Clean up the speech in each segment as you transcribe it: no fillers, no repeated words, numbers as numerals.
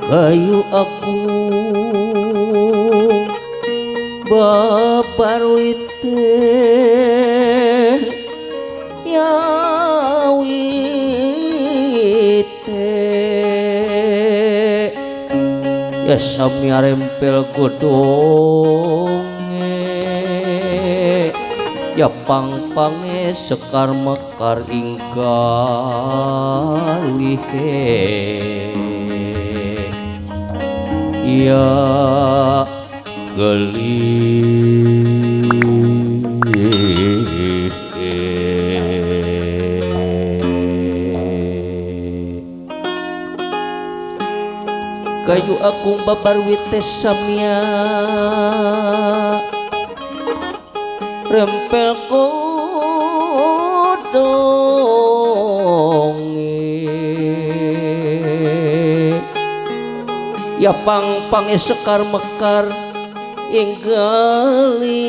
Kayu aku babaruite ya wite ya sami rempel godonge ya pang-pange sekar mekar ingkalihe ya geli. Kayu akung babar wite samya rempel godonge ya pang-pange sekar mekar inggali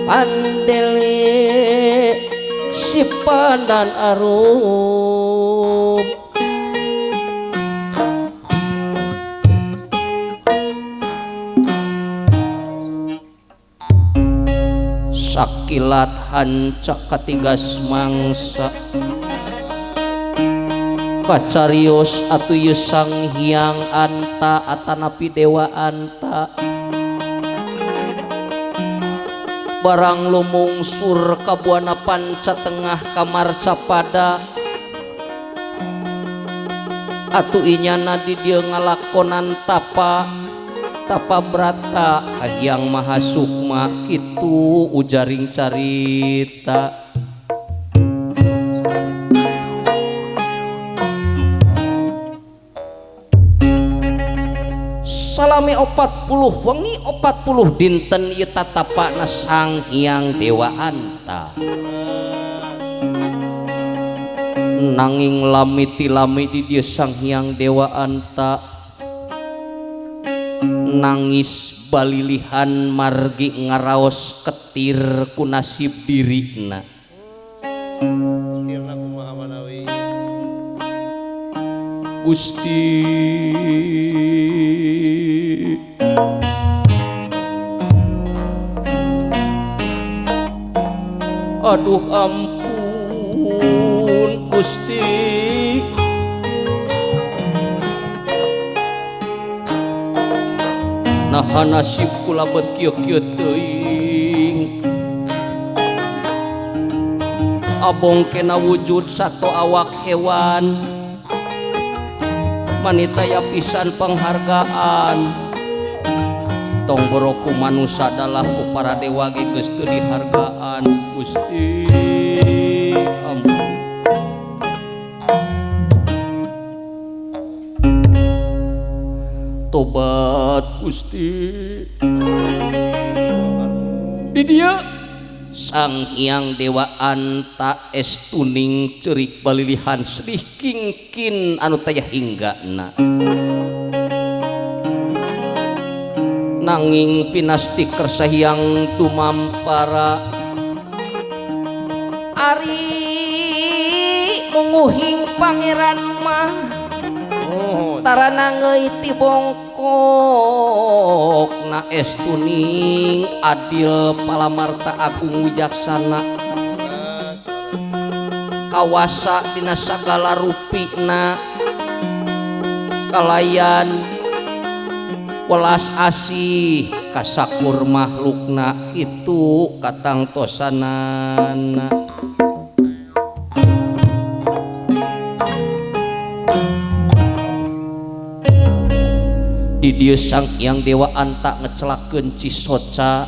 pandele si pandan arum. Sakilat hancak katigas mangsa kacarios atuh ieu Sang Hyang Anta atanapi Dewa Anta barang lumungsur ka buana panca tengah ka marcapada atuh inyana di dieu ngalakonan tapa tapa brata Hyang Maha Sukma kitu ujaring carita. Salami 40 wengi 40 dinten ieu tatapana Sang Hyang Dewa Anta. Nanging lami ti lami di dieu Sang Hyang Dewa Anta nangis balilihan margi ngaraos ketir ku nasib dirina. Ketirna kumaha manawi? Gusti aduh ampun Gusti naha nasib kula bet kieu-kieu teuing abong kena wujud sato awak hewan manitaya pisan penghargaan tong boroku manusa dalah ku para dewa ge geus teu dihargaan Gusti ampun. Tobat Gusti di dieu Sang Hyang Dewa Anta estuning ceurik balilihan sedih kingkin anu taya hinggana nanging pinasti kersa hyang dumampara ari munguhing pangeran mah tarana ngeuy ti bongkok na estuning adil palamarta agung wijaksana kawasa dina sagala rupina kalayan welas asih kasakur makhlukna kitu katangtosanana. Di dieu Sang Hyang Dewa Anta ngecelakeun Cisoca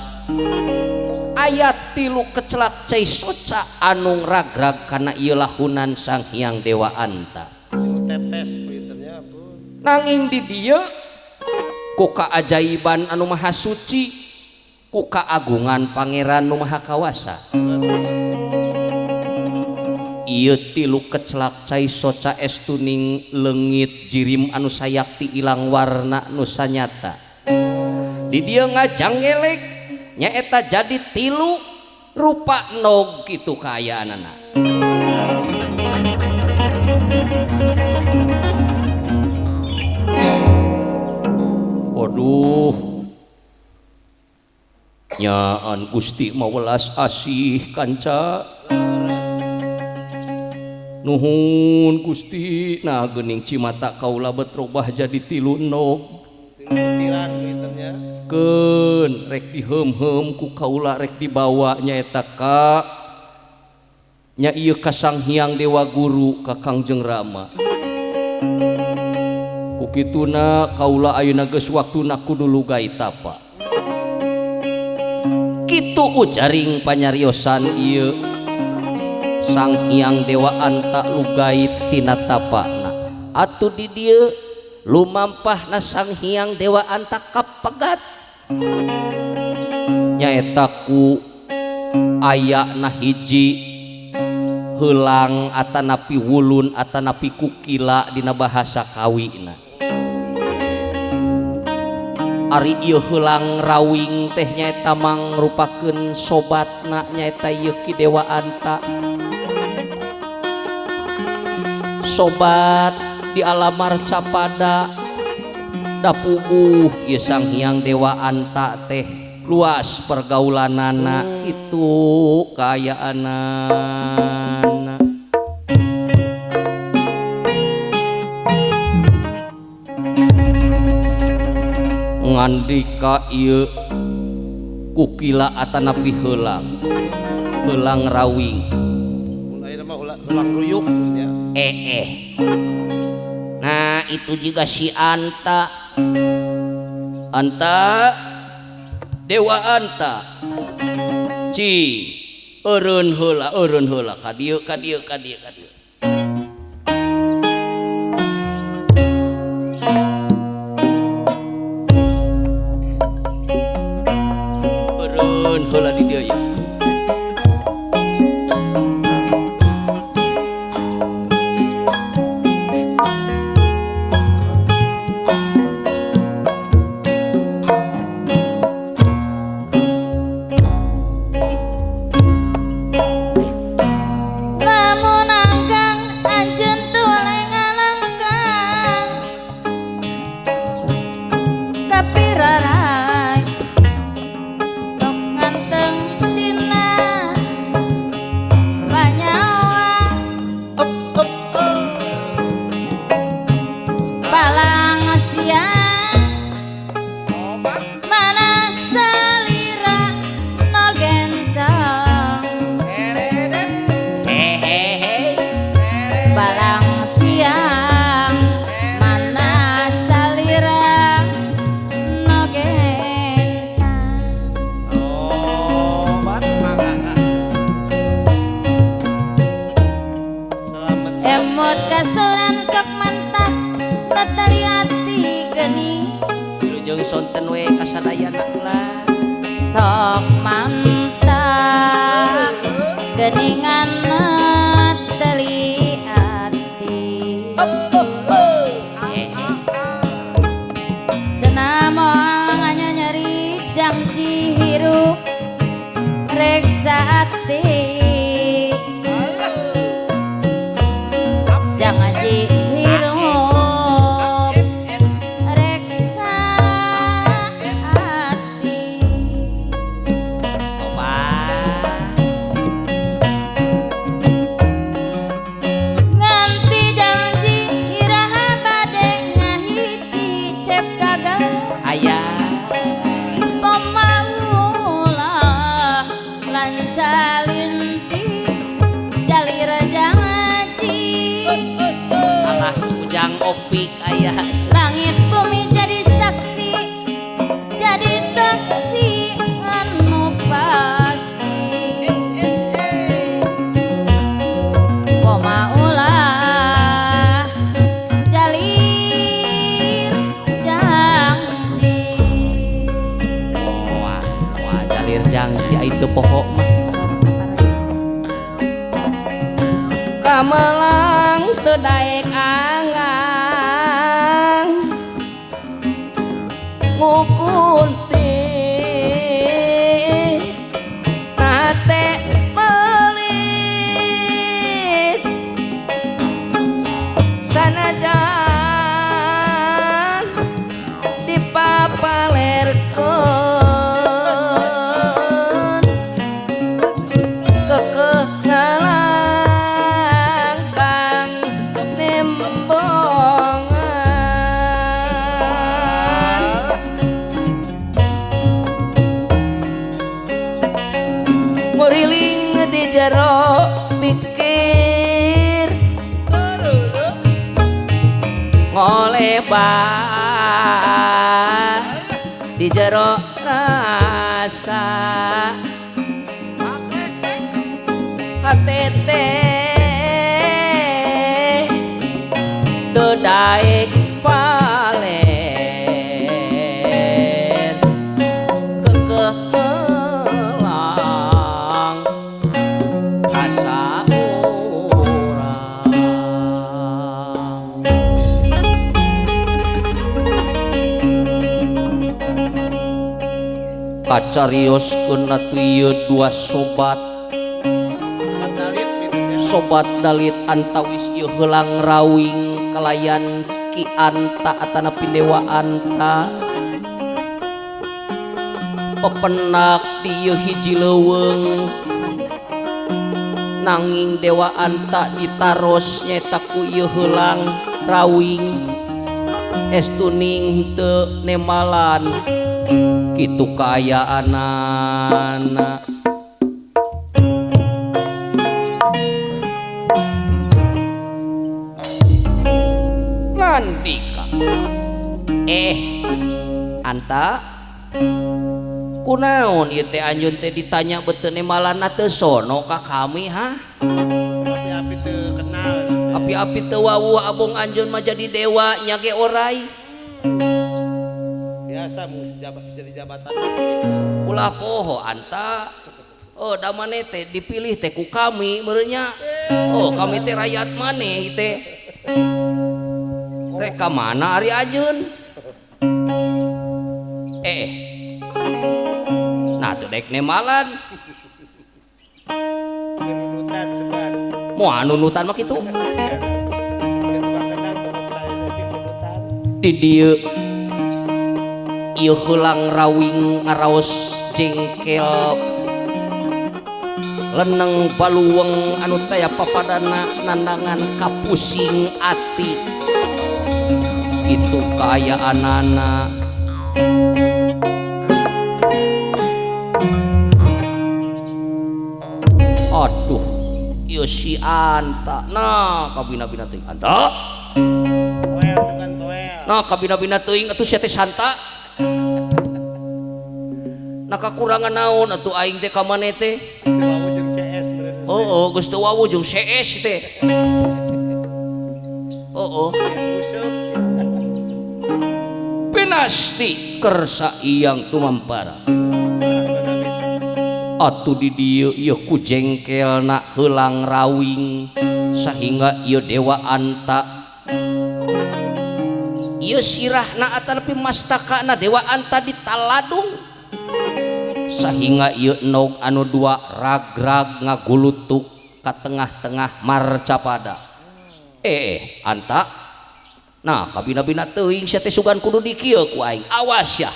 ayat 3 kecelak cai soca anu ngragrag kana ieu lahunan Sang Hyang Dewa Anta. Tetes puntennya ampun. Nanging di dieu ku kaajaiban anu maha suci ku kaagungan pangeran nu maha kawasa ieu tilu kecelak cai soca estuning leungit jirim anu sayakti ilang warna nu sanyata di dieu ngajang ngelek nyaeta jadi tilu Rupa nog kitu kaayaanana. Waduh, nyaan Gusti mawelas asih kanca. Nuhun Gusti, nah geuning cimata kaula bet robah jadi tilu nog. Keun rek diheum-heum ku kaula rek dibawa nyaeta ka nya ieu ka Sang Hyang Dewa Guru ka Kangjeng Rama. Ku kituna kaula ayeuna geus waktuna kudu lugai tapa. Kitu ujaring panyariosan ieu Sang Hyang Dewa Anta lugai tina tapana. Atuh di dieu lumampahna Sang Hyang Dewa Anta kapegat nyaeta ku ayana hiji heulang atanapi wulun atanapi kukila dina bahasa kawina. Ari ieu heulang rawing teh nyaeta mangrupakeun sobatna nyaeta ieu Ki Dewa Anta. Sobat di alamar capada dapuguh ieu Sang Hyang Dewa Anta teh luas pergaulanana itu kaayaanana. Ngandika ieu kukila atanapi heulang heulang rawing heulang ruyuk ya. Nah itu juga si Anta. Anta Dewa Anta ci eureun heula ka dieu ka dieu ka dieu ka dieu. Eureun heula di dieu ya. Sonten we kasadayana lah sok mantap geningan teli ati cenah moal nyeri janji hirup reksa ati janji hirup opik ayah langit bumi jadi saksi anu pasti poma ulah jalir janji wah wah jalir janji itu pokok mah kamelang teu daek angang ngukunti nate di jero pikir ngolebar di jero rasa HTT teu daek paler kekeh melang asa urang. Kacarioskeun atuh ieu dua sobat sobat dalit antawis ieu heulang rawing kalayan Ki Anta atanapi Dewa Anta pepenak di ieu hiji leuweung nanging Dewa Anta ditaros nyaeta ku ieu heulang rawing estuning teu nemalan kitu kaayaanana. Ngandika Anta kunaon ieu teh anjeun teh ditanya beuteun nemalanna teu sono ka kami ha? Api-api teu kenal. Api-api teu wawuh abong anjeun mah jadi dewa nya ge orai. Biasa mun jadi jabatan. Ulah poho Anta. Oh da maneh teh dipilih teh ku kami meureun nya. Oh kami teh rakyat maneh teh. Rek ka mana ari anjeun? Nah teu daek nemalan. Nunutan sebar. Moal nunutan mah kitu. Di dieu ieu heulang rawing ngaraos jengkel leneng baluweng anu taya papadana nandangan kapusing ati itu kaayaanana. Aduh ieu si Anta nah kabina-bina teuing Anta toel sugan toel nah kabina-bina teuing atuh sia teh Santa nah kakurangan naon atuh aing teh ka maneh teh geus teu wawuh jeung CS meureun. Heueuh geus teu wawuh jeung CS teh. Heueuh pinasti kersa iyang tumampara atuh di dieu ieu ku jengkelna heulang rawing sahingga ieu Dewa Anta ieu sirahna atanapi mastakana Dewa Anta ditaladung sahingga ieu nog anu dua ragrag ngagulutuk ka tengah-tengah marcapada. Anta nah kabina-bina teuing sia teh sugan kudu dikieu ku aing awas ya.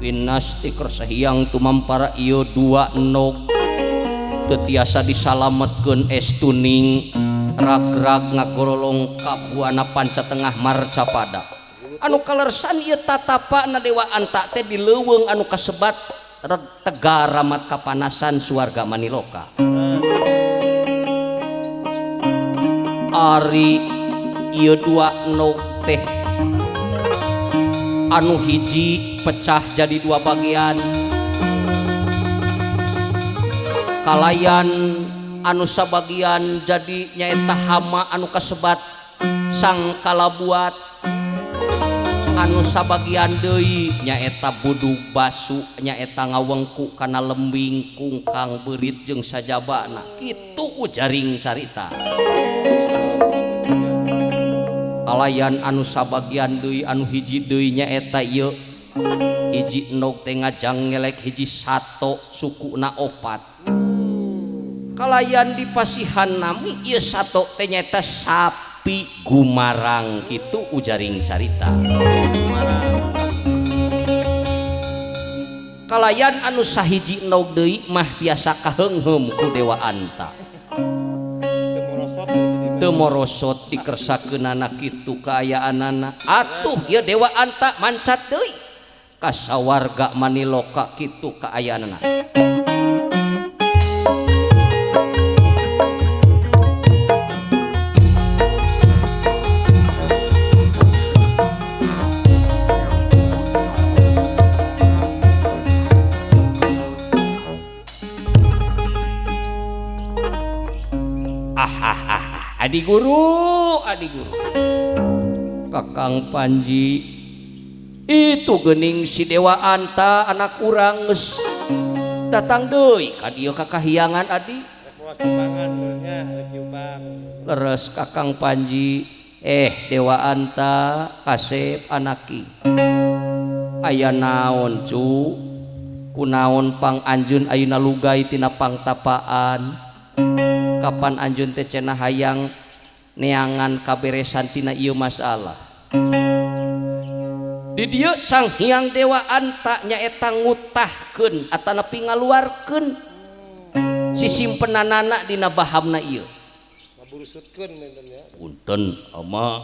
Pinasti kersa hyang tumampara ieu dua nog teu tiasa disalametkeun estuning ragrag ngagorolong ka buana panca tengah marcapada anu kalersan ieu tatapana Dewa Anta teh di leuweung anu kasebat tegar ramat kapanasan suarga maniloka. Ari ieu dua nog teh anu hiji pecah jadi dua bagian kalayan anu sabagian jadi nyaeta hama anu kasebat sang kalabuat anu sabagian deui nyaeta budug basu nyaeta ngawengku kana lembing kungkang beurit jeung sajabana kitu ujaring carita. Kalayan anu sabagian deui anu hiji deui nyaeta ieu hiji endog teh ngajang ngelek hiji sato sukuna opat kalayan dipasihan nami ieu sato teh nyaeta sapi gumarang kitu ujaring carita. Kalayan anu sahiji endog deui mah biasa kaheungheum ku Dewa Anta. Teu morosot dikersakeunana kitu kaayaanana. Atuh ieu Dewa Anta mancat deui ka sawarga maniloka kitu kaayaanana. Adi guru, adi guru. Kakang Panji itu geuning si Dewa Anta anak urang geus datang deui ka dieu ka kahiyangan adi. Rek moal sumbangan nya, rek nyumbang. Leres Kakang Panji, Dewa Anta kasep anaki. Aya naon cu? Kunaon pang anjeun ayeuna lugai tina pangtapaan? Kapan anjeun teh cenah hayang neangan kaberesan tina ieu masalah. Di dieu Sang Hyang Dewa Anta nyaeta ngutahkeun atanapi ngaluarkeun sisimpenanana dina bahamna ieu. Ngaburusutkeun meureun nya. Punten ama.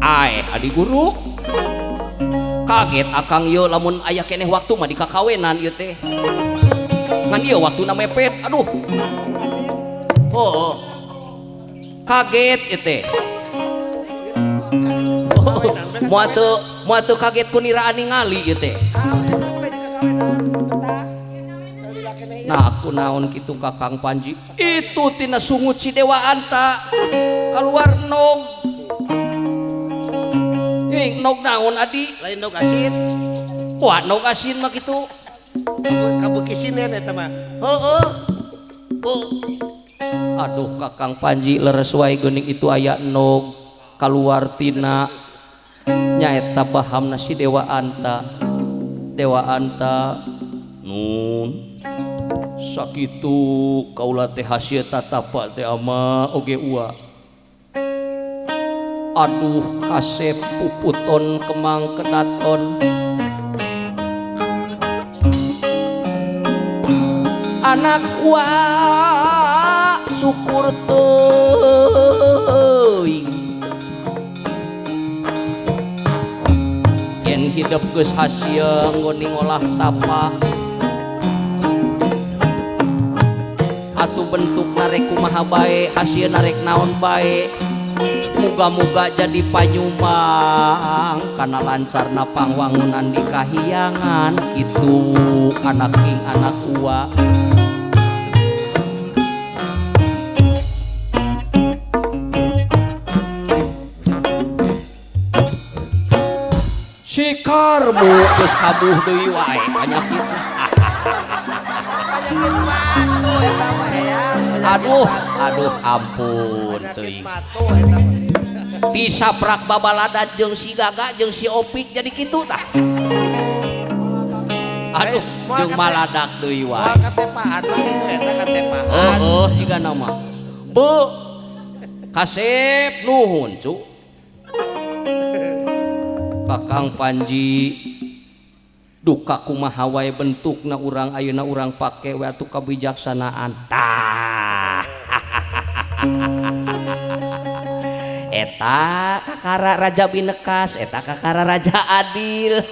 Aeh adi guru. Kaget akang ieu lamun aya keneh waktu mah dikakawenan ieu teh. Ngan ieu waktuna mepet, aduh. Oh, kaget ieu teh. Moal teu kaget ku niraan ningali ieu teh. Nah, aku naon kitu Kakang Panji? Itu tina sungut si Dewa Anta kaluar nog. Nog naon adi? Lain nog asin. Wah, nog asin mah kitu. Kabukisinen eta mah. Heeh. Oh. Aduh Kakang Panji leres wae geuning itu aya nog kaluar tina nyaeta bahamna si Dewa Anta. Dewa Anta nun sakitu kaula teh hasil tatapa teh ama oge ua. Aduh kasep puputon kemang kedaton anak wa syukur teuing yen hidup geus hasil nggone ngolah tapa atuh bentuk narek kumaha bae hasil narek naon bae muga-muga jadi panyumbang karena lancarna pangwangunan di kahiyangan kitu anak king anak ua. Sikarmu geus kabuh deui wae panyakit. Aduh, aduh ampun teuing. Tisaprak babalada jeung si Gaga jeung si Opik jadi kitu tah. Aduh, jeung maladak deui wae. Moal katepaan mah kitu eta katepaan. Heeh, jiga nama. Bu. Kasep nuhun, cu. Kakang Panji duka kumaha wae bentukna urang ayeuna urang pake we atuh kabijaksanaan. Tah. Eta kakara Raja Binekas, eta kakara Raja Adil.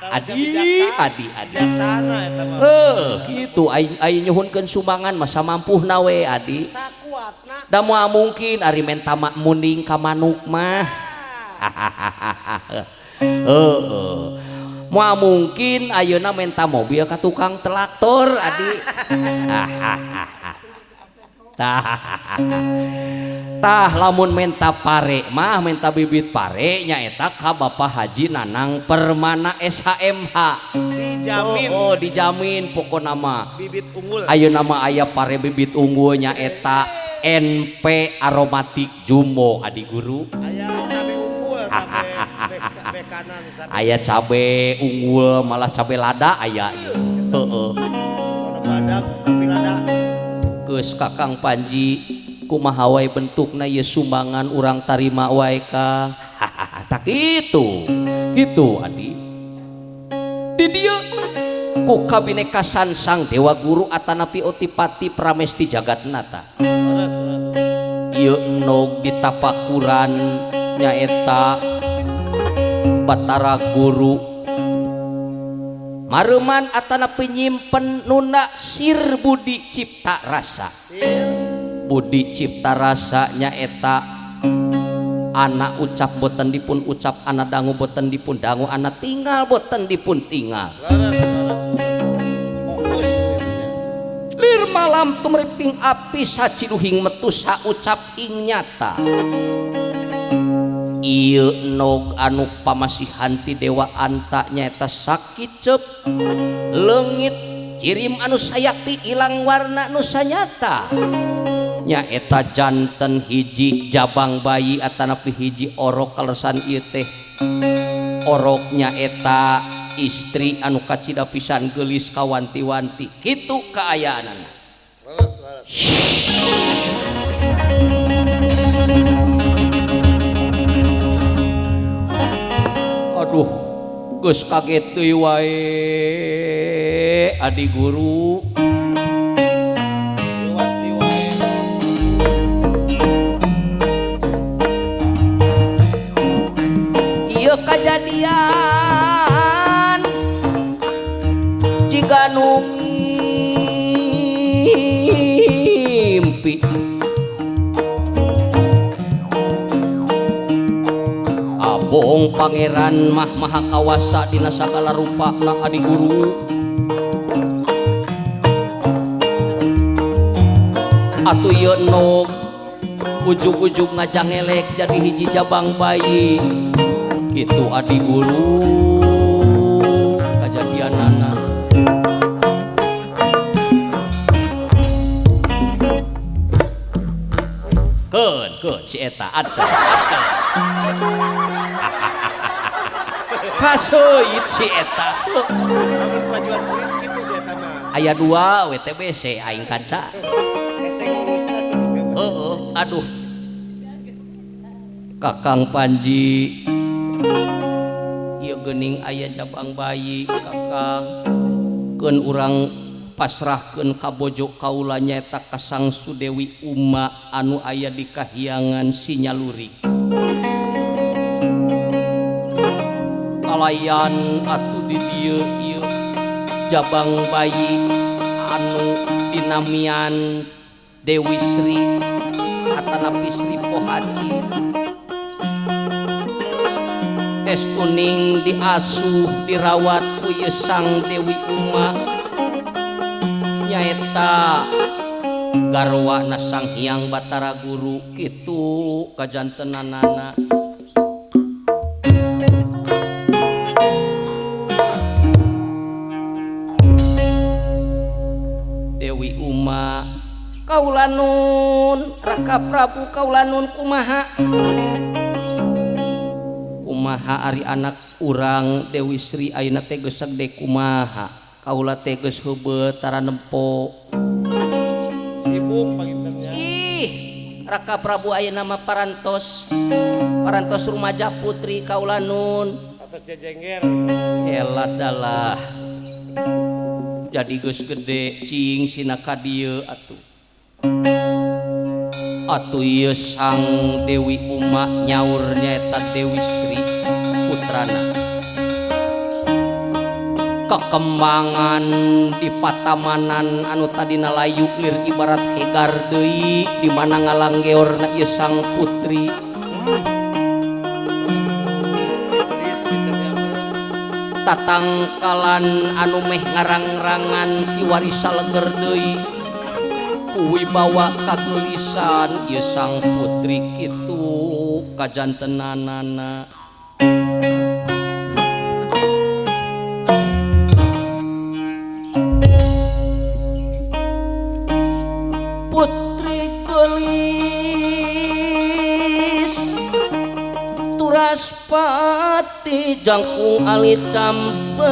Adi, adi, adi. Bijaksana eta mah. Heuh, kitu aing aing nyuhunkeun sumbangan masa mampuhna we adi. Sakuatna. Da moal mungkin ari menta munding ka manuk mah. Heeh. Moal mungkin ayeuna menta mobil ka tukang traktor adi. Tah lamun menta pare mah menta bibit pare nyaeta ka Bapak Haji Nanang Permana SHMH. Dijamin. Oh, dijamin pokona mah. Bibit unggul. Ayeuna mah aya pare bibit unggul nyaeta NP Aromatik Jumbo adi guru. Aya cabe unggul, cabe be kanan, cabe. Aya cabe unggul malah cabe lada aya ieu. Heeh. Badak tapi lada. Geus Kakang Panji kumaha wae bentukna ieu sumbangan urang tarima wae ka. Tak kitu. Kitu adi. Di dieu Ku kabinekasan Sang Dewa Guru atanapi Otipati Pramesti Jagatnata. Ieu endog ditapakuran nyaeta Batara Guru mareman atanapi nyimpen nuna sir budi cipta rasa. Budi cipta rasa nyaeta anak ucap boten dipun ucap, anak dangu boten dipun dangu, anak tinggal boten dipun tinggal. Lir malam tumriping api saciduhing metu saucap ing nyata. Ieu nog anu pamasihan ti Dewa Anta nyaeta sakiceup leungit cirim anu sayakti ilang warna nu sanyata. Nyaeta janten hiji jabang bayi atanapi hiji orok kaleresan ieu teh orok nyaeta istri anu kacida pisan geulis kawanti-wanti kitu kaayaanana. Aduh geus kaget deui wae adi guru. Ieu kajadian jiga nu ngimpi. Abong pangeran mah maha kawasa dina sagala rupa na adi guru. Atuh ieu endog ujug-ujug ngajangelek jadi hiji jabang bayi kitu adi guru kajadianana. Keun keun si eta atuh atuh. Kaseuit si eta. Lamun pajuan kulit kitu si eta mah. Aya dua WTBC aing kaca. Hese ngurusna. Heeh, aduh. Kakang Panji ieu geuning aya jabang bayi kakang. Keun urang pasrahkeun ka bojo kaula nyaeta ka Sang Sudewi Uma anu aya di kahyangan Sinyaluri. Kalayan atuh di dieu ieu jabang bayi anu dinamian Dewi Sri atanapi Sri Pohaci. Tes tuning diasuh dirawat ku ieu Sang Dewi Uma nyaeta garwana Sang Hyang Batara Guru kitu kajantenanana. Dewi Uma kaula nun Raka Prabu kaula nun kumaha kumaha ari anak urang Dewi Sri ayeuna teh geus sagede kumaha kaula teh geus heubeut tara nempo sibuk pangintennya. Ih Raka Prabu ayeuna mah parantos parantos rumaja putri kaula nun atos jejengger elah dalah jadi geus gede cing sina ka dieu atuh. Atuh ieu Sang Dewi Uma nyaur nyaeta Dewi Sri putrana. Kekembangan di patamanan anu tadina layu lir ibarat hegar deui di mana ngalanggeorna ieu sang putri. Tatangkalan anu meh ngarang-rangan kiwari saleger deui kuwibawa kageulisan ieu sang putri kitu kajantenanana. Putri geulis turas pati jangkung alit campereni.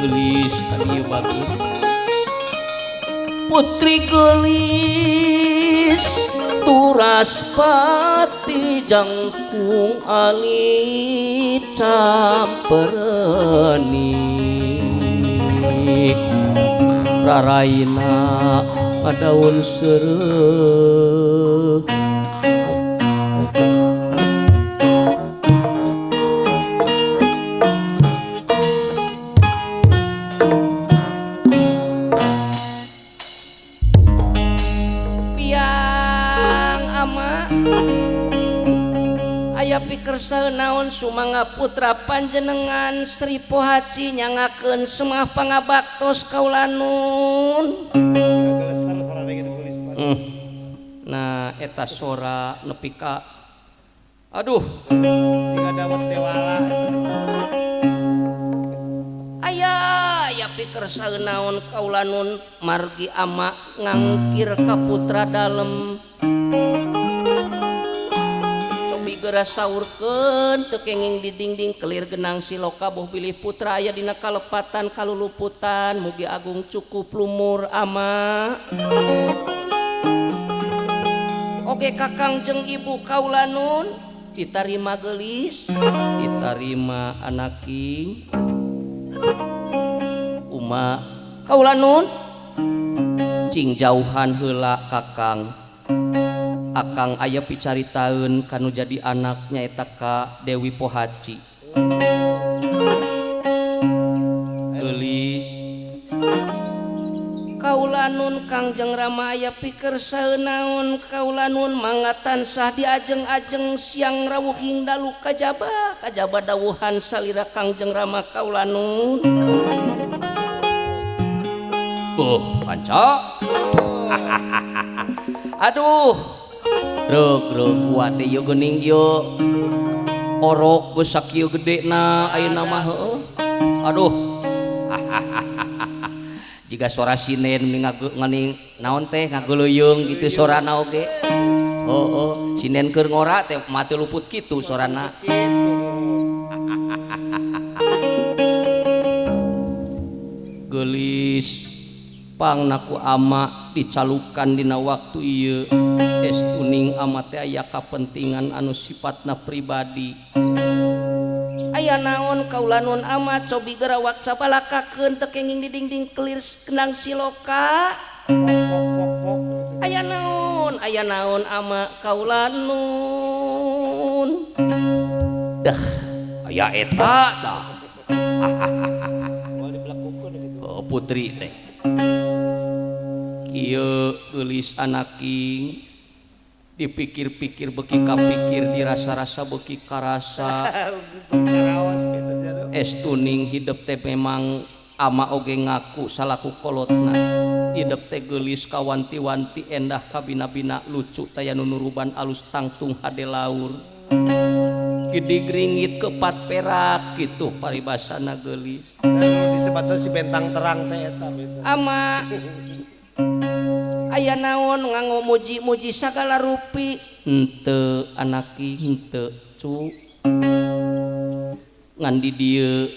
Geulis ka dieu bagus. Putri geulis turas pati Jangkung alit camperenik raraina padaun seureuh piang ama aya pikersa naon sumangga putra panjenengan Sri Pohaci nyangakeun semah pangabaktos kaula nun. Nah eta sora nepi ka aduh jika dawet dewala aya aya pikersa naon kaula nun margi ama ngangkir ka putra dalem geura saurkeun teu kenging di dingding kelir genang siloka boh bilih putra aya dina kalepatan kaluluputan mugi agung cukup lumur ama. Oge kakang jeung ibu kaula nun ditarima geulis ditarima anaking uma kaula nun cing jauhan heula kakang akang aya picaritaeun kanu jadi anak nyaeta ka Dewi Pohaci. Geulis kaula nun Kangjeng Rama aya pikersa naon kaula nun mangga tansah diajeng-ajeng siang rawuh hing dalu kajaba kajaba dawuhan salira Kangjeng Rama kaula nun. Oh panca aduh reuk reuk kuat teh ieu geuning ieu orok geus sakieu gedena ayeuna mah heueuh aduh jiga sora sinen nganing naon teh ngageuleuyeng kitu sorana oge heueuh sinen keur ngora teh mati luput kitu sorana geulis pangnaku ama dicalukan dina waktu ieu estuning ama teh aya kapentingan anu sifatna pribadi aya naon kaula nun ama cobi gerawak cabalakakeun teu kenging di dingding kelir kendang siloka aya naon ama kaula nun dah aya eta tah oh putri teh kieu geulis anaking dipikir-pikir beuki kapikir dirasa-rasa beuki karasa estuning hidup teh memang ama oge ngaku salaku kolotna hidup teh geulis kawanti-wanti endah kabina-bina lucu taya nunuruban alus tangtung hade laur gede ringit kepat perak kitu paribasana geulis disebutna si bentang terang teh eta ama aya naon nganggo muji-muji sagala rupi henteu anaki henteu cu ngan di dieu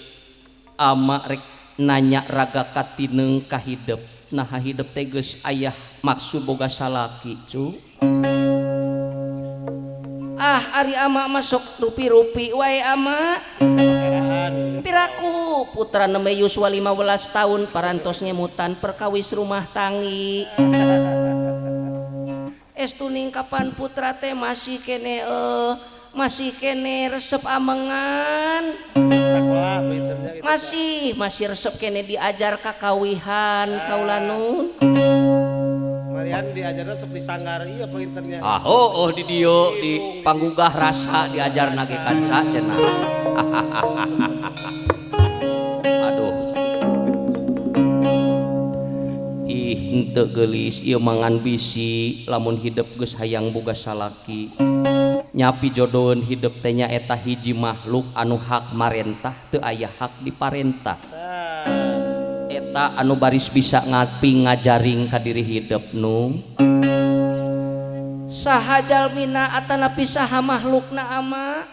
ama rek nanya raga katineung ka hidep naha hidep teh geus aya maksud boga salaki cu ah ari ama masuk rupi-rupi wae ama piraku putra nembe yuswa 15 tahun parantos ngemutan perkawis rumah tangi estuning kapan putra teh masih kene resep amengan masih resep kene diajar kakawihan kaula nun malian diajarna sok disanggar ieu pangintennya ah oh di dieu di panggugah rasa diajarna ge kanca cenah aduh ih henteu geulis ieu mangan bisi lamun hidep geus hayang boga salaki nyapi jodoheun hidep teh nyaeta hiji makhluk anu hak marentah teu aya hak diparentah eta anu baris bisa ngapi ngajaring ka diri hidep nu saha jalmina atanapi saha makhlukna ama